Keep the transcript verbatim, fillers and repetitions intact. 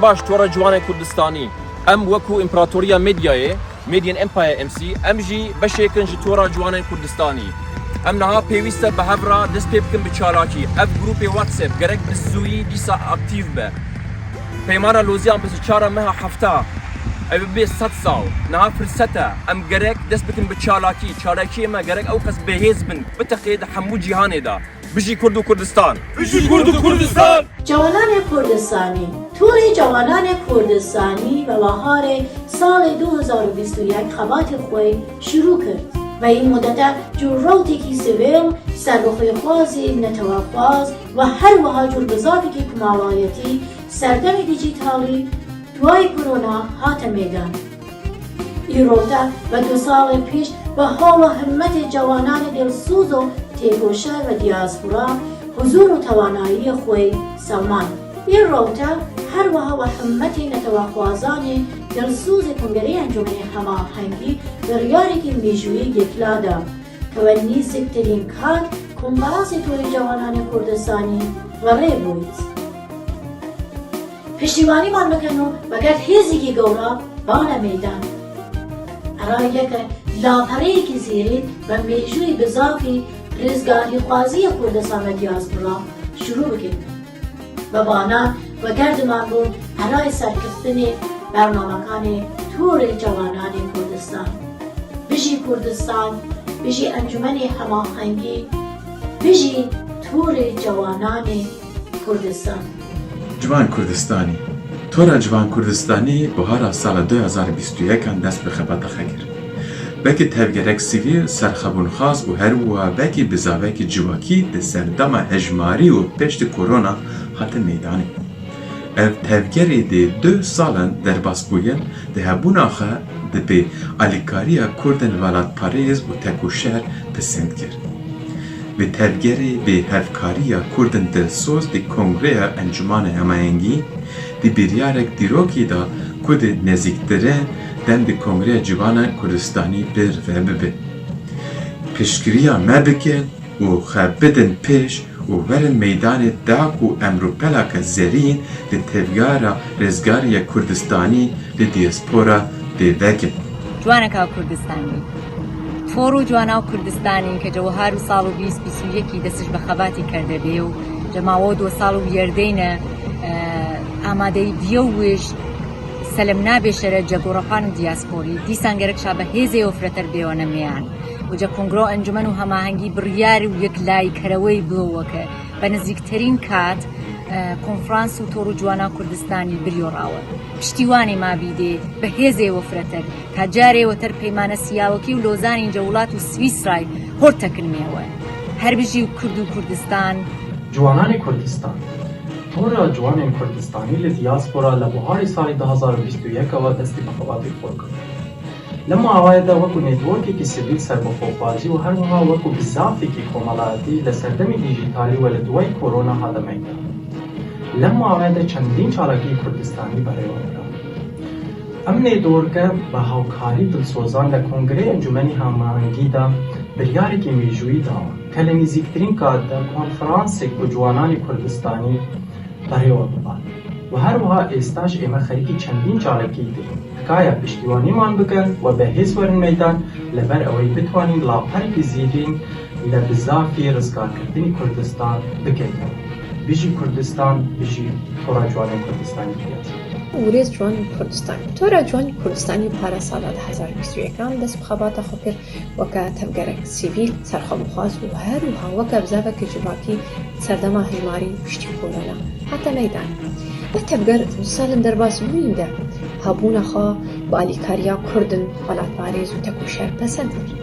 Baş, Tora Ciwanên Kurdistanî. Em wekû Împaratoriya Medyayê, Median Empire M C, em jî beşêk in ji Tora Ciwanên Kurdistanî. Em niha pêwîst e bi hev re dest pê bikin bi çalakî. Ev grûpê WhatsApp gerek bi zûyî dîsa aktîf be. Peymana Loziyan bîst û çar meha hefta, ew ê bê sed sal. Niha firset e. Em gerek dest bikin bi çalakî. Çalakiyê me gerek ew qas bihêz bin, biteqe di hemû cîhanê de. Bijî Kurd û Kurdistan! Bijî Kurd û Kurdistan! Cawananê Kurdistanî, Torê Cawananê Kurdistanî bi baharê salê du hezar û bîst û yek xebatê xwe şirû kir. Veyî mudete ji rewtekî sivîl, serbixwêxwazî, netewexwaz û her wiha cûr bizafekî komalayetî serdemê dîjîtalî duayê korona hate meydan. Îro te ve du salê pêş bi hawla himmetê cawananê dilsoz û têkoşer ve diaspora huzûr û tewanayiyê xwe sewmand. Îro te her wiha ve himmetê netewexwazanê dilsozê Kongreyê Encûmenê Hemahengî biryareke mîjûyî yekla da. Ke we nîziktirîn kat Konferansê Torê Cawananê Kurdistanî ve rê bûyt. Piştîwanîman bikin û veger hêzekî gewra bane meydan. Era yeke lapereyekî zêrîn ve mêjûyî bizafî rizgarîxwaziyê Kurdistan ve diaspora şirû bikin. Ve banan vegerdiman bûn erayê serkeftinê bernamekanê Torê Cawananê Kurdistan. Bijî Kurdistan, bijî Encûmenê Hemahengî, bijî Torê Cawananê Kurdistan. Ciwan Kurdistanî. Tora Ciwan Kurdistanî buhara sala du hezar bîst û yekan dest bi xebata xwe kir. Wekî tevgerek sivîl, serxwebûnxwaz û her wiha wekî bizavekî civakî di serdema hejmarî û piştî korona hate meydanê. Ev tevgerê dê du sal in derbas bûyin, di hebûna xwe di bê alîkariya Kurdên welatparêz û tekoşer pisend kir. Bi tevgerê bê hevkariya Kurdên dilsoz di Kongreya Encûmana Hemahengî, di biryarek dîrokî de ku di nêzîktirin dem di Kongreya Ciwanên Kurdistanî bi rive bibe. Piştgiriya me bikin û xwe bidin pêş û werin meydanê da ku em rûpelaka zerîn di tevgera rizgariya Kurdistanî li diaspora dê vekin. Ciwaneka Kurdistanî. Tor û Ciwana Kurdistanî ke ji wehar û sal û bîst bîst û yekî dest ji bi xebatî kerde bê û ji mawa du sal û wiyerdeyne, e, amadeyî biyo wij selem nabê şere ce goraqan û diasporî. Dîsan gerek şa bi hêzê û firete bêwane meyan. Û ce kongro encûmen û hemahengî biryar û yeklayî kereweyî biyo weke. Bi nizîktirîn kat, e, konferans û Tor û Ciwana Kurdistanî biryo rawe. Piştîwanê ma bîdê, bi hêzê we firetir. Ta carê weter peymane siyawekî û Lozanîn ce welat û Swîsrayî hor tekinmê we. Her bijî Kurd û Kurdistan. Ciwananê Kurdistan. Tora Ciwanên Kurdistanî li diaspora li buharê salê du hezar û bîst û yek ve destî bi xebatê xwe kir. Lema awayê de wekû networkekî sivîl serbixwexwazî û her wiha wekû bizafekî komelayetî li serdemê dîjîtalî we li duwayî korona hate meydan. Lema awayê de çendîn çalakiyê Kurdistanî berê we kirin. Em networke bi hawkarî dilsozan li Kongreyê Encûmenê Hemahengî de biryarekî mêjûyî dawan ke li nêzîktirîn kat de konferansek bi ciwananê Kurdistanî berê we biba. Û her wiha êsta jî ême xerîkî çendîn çalakî dibin. Tkaya piştîwanîman bikin, we bi hêz werin meydan, li ber ewê bitwanîn laperekî zêdîn li bizafî rizgarkirdinî Kurdistan bikin. Bijî Kurdistan, bijî Tora Ciwanên Kurdistanî bigihît. Û rêz Ciwanên Kurdistanî. Tora Ciwanên Kurdistanî para sala du hezar bîst û yekan dest bi xebata xwe kir. Weke tevgerek sivîl, serxwebûxwaz û her wiha weke bizaveke civakî serdema hejmarî piştî korona hate meydan. Ev tevger di du salên derbas bûyîn de hebûna xwe bi alîkariya Kurdin welatparêz û tekoşer pesend kir.